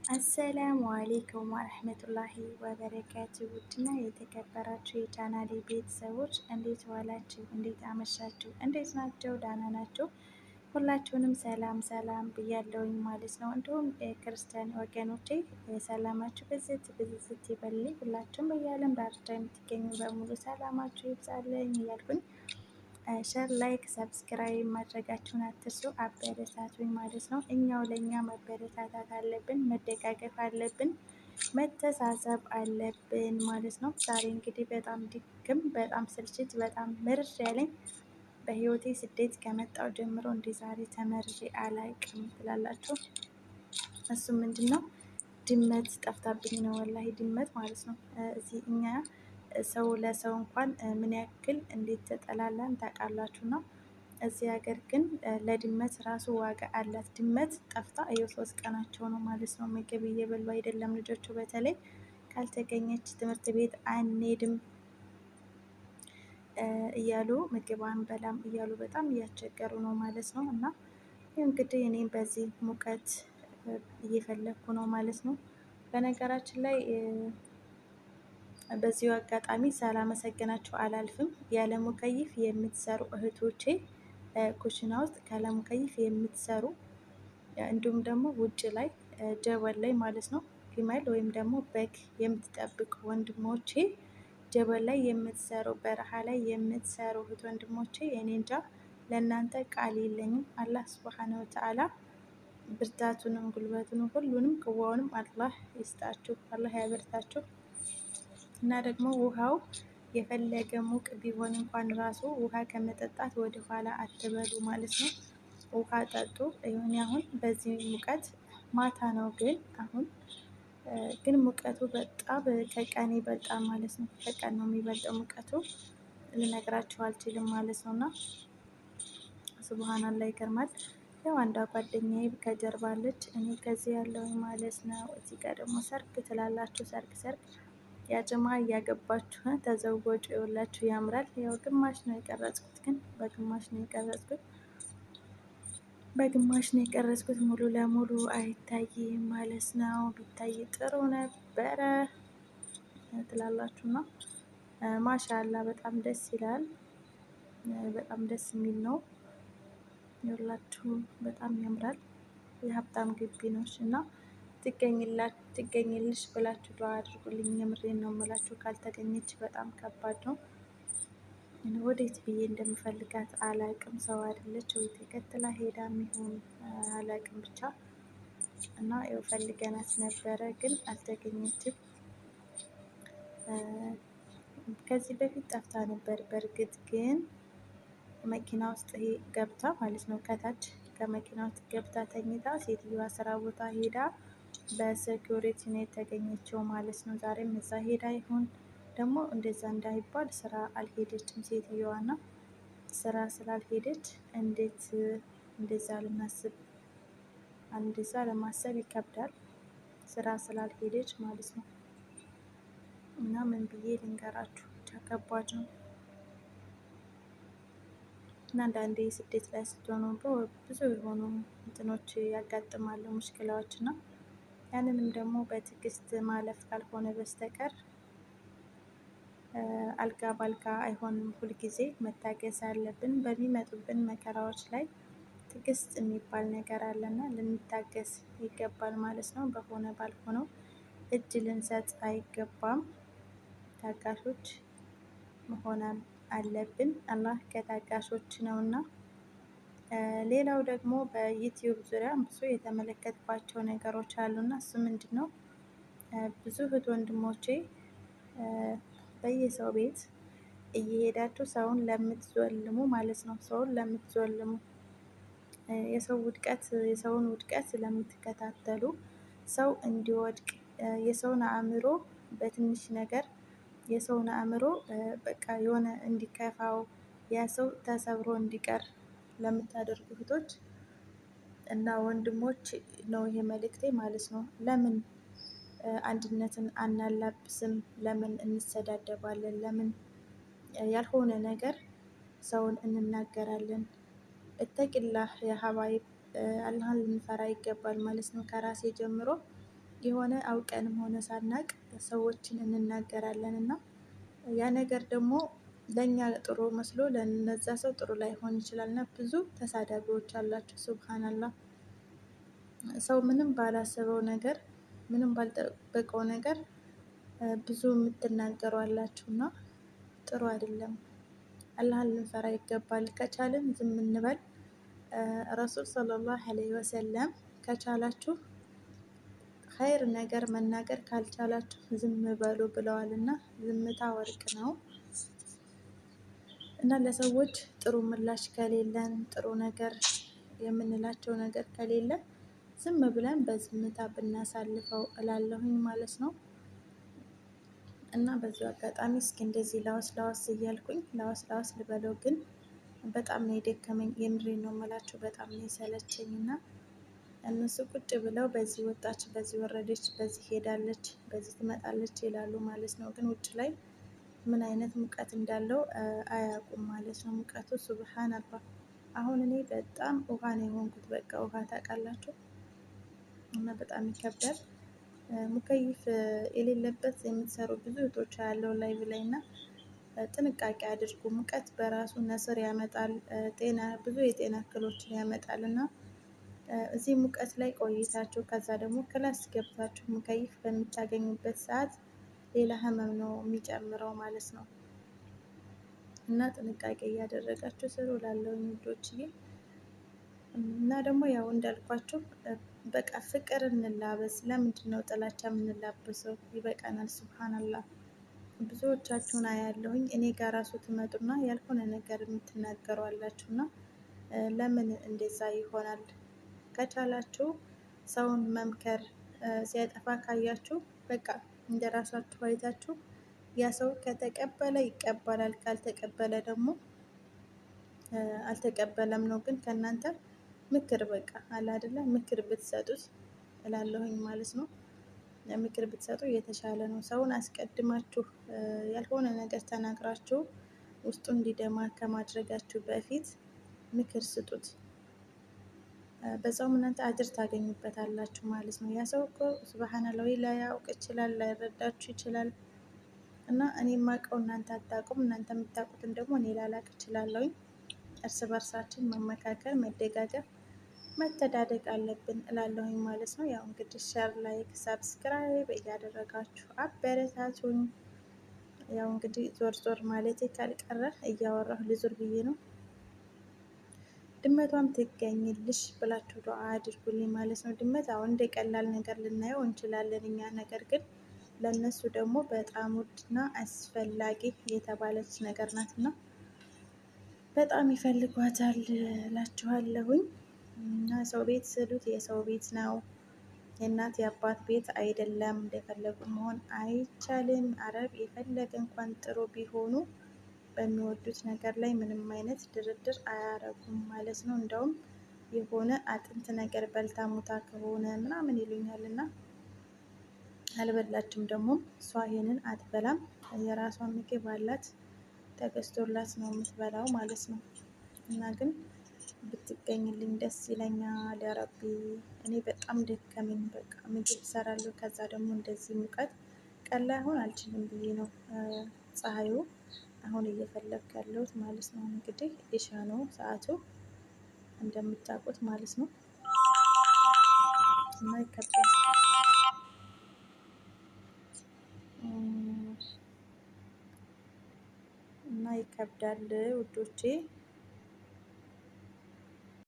السلام عليكم ورحمة الله وبركاته። ውድና የተከበራችሁ የቻናሌ ቤተሰቦች እንዴት ዋላችሁ? እንዴት አመሻችሁ? እንዴት ናቸው? ደህና ናቸው? ሁላችሁንም ሰላም ሰላም ብያለሁኝ ማለት ነው። እንዲሁም ክርስቲያን ወገኖቼ ሰላማችሁ ብዝት ብዝት ይበልልኝ። ሁላችሁም በየዓለም ዳርቻ የምትገኙ በሙሉ ሰላማችሁ ይብዛልኝ እያልኩኝ share፣ like፣ subscribe ማድረጋችሁን አትርሱ። አበረታቱኝ ማለት ነው። እኛው ለእኛ መበረታታት አለብን፣ መደጋገፍ አለብን፣ መተሳሰብ አለብን ማለት ነው። ዛሬ እንግዲህ በጣም ድክም፣ በጣም ስልችት፣ በጣም ምርር ያለኝ፣ በህይወቴ ስደት ከመጣው ጀምሮ እንደ ዛሬ ተመርዤ አላቅም ትላላችሁ። እሱ ምንድን ነው? ድመት ጠፍታብኝ ነው። ወላሂ ድመት ማለት ነው። እዚህ እኛ ሰው ለሰው እንኳን ምን ያክል እንዴት ተጠላላን ታውቃላችሁ ነው። እዚህ ሀገር ግን ለድመት ራሱ ዋጋ አላት። ድመት ጠፍታ ይኸው 3 ቀናቸው ነው ማለት ነው። ምግብ እየበሉ አይደለም ልጆቹ። በተለይ ካልተገኘች ትምህርት ቤት አንሄድም እያሉ፣ ምግብ አንበላም እያሉ በጣም እያስቸገሩ ነው ማለት ነው። እና እንግዲህ እኔም በዚህ ሙቀት እየፈለግኩ ነው ማለት ነው። በነገራችን ላይ በዚሁ አጋጣሚ ሳላመሰግናችሁ አላልፍም። ያለ مكيف የምትሰሩ እህቶቼ፣ ኩሽና ውስጥ ካለ مكيف የምትሰሩ፣ እንዲሁም ደግሞ ውጭ ላይ جبل ላይ ማለት ነው፣ ግመል ወይም ደግሞ በግ የምትጠብቁ ወንድሞቼ፣ جبل ላይ የምትሰሩ፣ በረሃ ላይ የምትሰሩ እህት ወንድሞቼ፣ እኔ እንጃ ለእናንተ ቃል የለኝም። አላህ سبحانه وتعالى ብርታቱንም ጉልበቱንም ሁሉንም ቅዋውንም አላህ ይስጣችሁ፣ አላህ ያበርታችሁ። እና ደግሞ ውሃው የፈለገ ሙቅ ቢሆን እንኳን ራሱ ውሃ ከመጠጣት ወደ ኋላ አትበሉ ማለት ነው። ውሃ ጠጡ። ይሁን አሁን በዚህ ሙቀት ማታ ነው፣ ግን አሁን ግን ሙቀቱ በጣም ከቀን ይበልጣል ማለት ነው። ከቀን ነው የሚበልጠው ሙቀቱ፣ ልነግራችሁ አልችልም ማለት ነው። እና سبحان الله ይገርማል። ያው አንዷ ጓደኛዬ ከጀርባ አለች፣ እኔ ከዚህ ያለው ማለት ነው። እዚህ ጋር ደግሞ ሰርግ ትላላችሁ፣ ሰርግ ሰርግ يا جماعة እያገባችሁ ተዘወጩ የወላችሁ ያምራል። ያው ግማሽ ነው የቀረጽኩት፣ ግን በግማሽ ነው የቀረጽኩት፣ በግማሽ ነው የቀረጽኩት። ሙሉ ለሙሉ አይታይም ማለት ነው። ቢታይ ጥሩ ነበረ ትላላችሁ እና ما شاء الله በጣም ደስ ይላል። በጣም ደስ የሚል ነው። ይኸውላችሁ በጣም ያምራል። የሀብታም ግቢ ነው እና ትገኝልሽ ብላችሁ ዱዓ አድርጉልኝ። የምሬን ነው የምላችሁ። ካልተገኘች በጣም ከባድ ነው። ወዴት ብዬ እንደምፈልጋት አላቅም። ሰው አይደለች ወይ ተከትላ ሄዳ የሚሆን አላቅም ብቻ። እና ያው ፈልገናት ነበረ ግን አልተገኘችም። ከዚህ በፊት ጠፍታ ነበር። በእርግጥ ግን መኪና ውስጥ ገብታ ማለት ነው፣ ከታች ከመኪና ውስጥ ገብታ ተኝታ ሴትዮዋ ስራ ቦታ ሄዳ በ security ነው የተገኘችው ማለት ነው። ዛሬም እዛ ሄዳ ይሁን ደግሞ እንደዛ እንዳይባል ስራ አልሄደችም ሴትዮዋ፣ እና ስራ ስላልሄደች እንዴት እንደዛ ልናስብ፣ እንደዛ ለማሰብ ይከብዳል። ስራ ስላልሄደች ማለት ነው። እና ምን ብዬ ልንገራችሁ፣ ብቻ ከባድ ነው። እና አንዳንዴ ስደት ላይ ስትሆኑ ብዙ የሆኑ እንትኖች ያጋጥማሉ፣ مشكلة ዎች፣ እና ያንንም ደግሞ በትዕግስት ማለፍ ካልሆነ በስተቀር አልጋ ባልጋ አይሆንም። ሁልጊዜ መታገስ አለብን። በሚመጡብን መከራዎች ላይ ትዕግስት የሚባል ነገር አለና ልንታገስ ይገባል ማለት ነው። በሆነ ባልሆነው እጅ ልንሰጥ አይገባም። ታጋሾች መሆን አለብን። አላህ ከታጋሾች ነውና። ሌላው ደግሞ በ YouTube ዙሪያ ብዙ የተመለከትኳቸው ነገሮች አሉና እሱ ምንድን ነው? ብዙ እህት ወንድሞቼ በየሰው ቤት እየሄዳችሁ ሰውን ለምትዞልሙ ማለት ነው። ሰውን ለምትዞልሙ፣ የሰው ውድቀት የሰውን ውድቀት ለምትከታተሉ፣ ሰው እንዲወድቅ፣ የሰውን አእምሮ በትንሽ ነገር የሰውን አእምሮ በቃ የሆነ እንዲከፋው፣ ያ ሰው ተሰብሮ እንዲቀር ለምታደርጉ እህቶች እና ወንድሞች ነው ይሄ መልእክቴ ማለት ነው። ለምን አንድነትን አናላብስም? ለምን እንሰዳደባለን? ለምን ያልሆነ ነገር ሰውን እንናገራለን? اتق الله يا حبايب፣ አላህን ልንፈራ ይገባል ማለት ነው። ከራሴ ጀምሮ የሆነ አውቀንም ሆነ ሳናቅ ሰዎችን እንናገራለን እና ያ ነገር ደግሞ ለእኛ ጥሩ መስሎ ለነዛ ሰው ጥሩ ላይሆን ይችላል። እና ብዙ ተሳዳቢዎች አላችሁ። ሱብሃናላህ፣ ሰው ምንም ባላሰበው ነገር፣ ምንም ባልጠበቀው ነገር ብዙ የምትናገሩ አላችሁ እና ጥሩ አይደለም። አላህን ልንፈራ ይገባል። ከቻልን ዝም እንበል። ረሱል ሰለላሁ ዐለይሂ ወሰለም ከቻላችሁ ኸይር ነገር መናገር፣ ካልቻላችሁ ዝም በሉ ብለዋል እና ዝምታ ወርቅ ነው። እና ለሰዎች ጥሩ ምላሽ ከሌለን፣ ጥሩ ነገር የምንላቸው ነገር ከሌለ ዝም ብለን በዝምታ ብናሳልፈው እላለሁኝ ማለት ነው። እና በዚሁ አጋጣሚ እስኪ እንደዚህ ላወስ ላወስ እያልኩኝ ላወስ ላወስ ልበለው፣ ግን በጣም ነው የደከመኝ። የምሬ ነው የምላችሁ፣ በጣም ነው የሰለቸኝ። እና እነሱ ቁጭ ብለው በዚህ ወጣች፣ በዚህ ወረደች፣ በዚህ ሄዳለች፣ በዚህ ትመጣለች ይላሉ ማለት ነው። ግን ውጭ ላይ ምን አይነት ሙቀት እንዳለው አያውቁም ማለት ነው። ሙቀቱ ሱብሃንአላህ። አሁን እኔ በጣም ውሃ ነው የሆንኩት። በቃ ውሃ ታውቃላችሁ። እና በጣም ይከብዳል። مكيف የሌለበት የምትሰሩ ብዙ እህቶች ያለው live ላይ እና ጥንቃቄ አድርጉ። ሙቀት በራሱ ነስር ያመጣል፣ ጤና ብዙ የጤና እክሎችን ያመጣል። እና እዚህ ሙቀት ላይ ቆይታችሁ ከዛ ደግሞ class ገብታችሁ مكيف በምታገኙበት ሰዓት ሌላ ህመም ነው የሚጨምረው ማለት ነው። እና ጥንቃቄ እያደረጋችሁ ስሩ ላለው ውዶችዬ። እና ደግሞ ያው እንዳልኳችሁ በቃ ፍቅር እንላበስ። ለምንድን ነው ጥላቻ የምንላበሰው? ይበቃናል። ሱብሃንአላህ፣ ብዙዎቻችሁን አያለሁኝ፣ እኔ ጋር ራሱ ትመጡና ያልሆነ ነገር የምትናገሩ አላችሁና ለምን እንደዛ ይሆናል? ከቻላችሁ ሰውን መምከር፣ ሲያጠፋ ካያችሁ በቃ እንደ ራሳችሁ አይታችሁ ያ ሰው ከተቀበለ ይቀበላል፣ ካልተቀበለ ደግሞ አልተቀበለም ነው። ግን ከእናንተ ምክር በቃ አለ አይደለ፣ ምክር ብትሰጡት እላለሁኝ ማለት ነው። ምክር ብትሰጡ የተሻለ ነው። ሰውን አስቀድማችሁ ያልሆነ ነገር ተናግራችሁ ውስጡ እንዲደማ ከማድረጋችሁ በፊት ምክር ስጡት። በዛውም እናንተ አጅር ታገኙበታላችሁ ማለት ነው። ያ ሰው እኮ ሱብሃንአላህ ወይ ላያውቅ ይችላል፣ ላይረዳችሁ ይችላል። እና እኔ የማውቀው እናንተ አታውቁም፣ እናንተ የምታውቁትን ደግሞ እኔ ላላቅ እችላለሁኝ። እርስ በርሳችን መመካከር፣ መደጋገፍ፣ መተዳደቅ አለብን እላለሁኝ ማለት ነው። ያው እንግዲህ share፣ like፣ subscribe እያደረጋችሁ አበረታቱኝ። ያው እንግዲህ ዞር ዞር ማለቴ ካልቀረ እያወራሁ ልዞር ብዬ ነው። ድመቷም ትገኝልሽ ብላችሁ ዱዓ አድርጉልኝ ማለት ነው። ድመት አሁን እንደ ቀላል ነገር ልናየው እንችላለን እኛ፣ ነገር ግን ለእነሱ ደግሞ በጣም ውድና አስፈላጊ የተባለች ነገር ናትና በጣም ይፈልጓታል እላችኋለሁኝ። እና ሰው ቤት ስሉት የሰው ቤት ነው፣ የእናት የአባት ቤት አይደለም። እንደፈለጉ መሆን አይቻልም። አረብ የፈለገ እንኳን ጥሩ ቢሆኑ በሚወዱት ነገር ላይ ምንም አይነት ድርድር አያረጉም ማለት ነው። እንደውም የሆነ አጥንት ነገር በልታ ሙታ ከሆነ ምናምን ይሉኛል እና አልበላችም። ደግሞ እሷ ይሄንን አትበላም። የራሷ ምግብ አላት፣ ተገዝቶላት ነው የምትበላው ማለት ነው። እና ግን ብትገኝልኝ ደስ ይለኛል። ያረቢ፣ እኔ በጣም ደከመኝ። በቃ ምግብ እሰራለሁ፣ ከዛ ደግሞ እንደዚህ ሙቀት ቀን ላይ አሁን አልችልም ብዬ ነው ፀሐዩ አሁን እየፈለግኩ ያለሁት ማለት ነው። እንግዲህ ኢሻ ነው ሰዓቱ እንደምታውቁት ማለት ነው። እና ይከብዳል እና ይከብዳል ውዶቼ።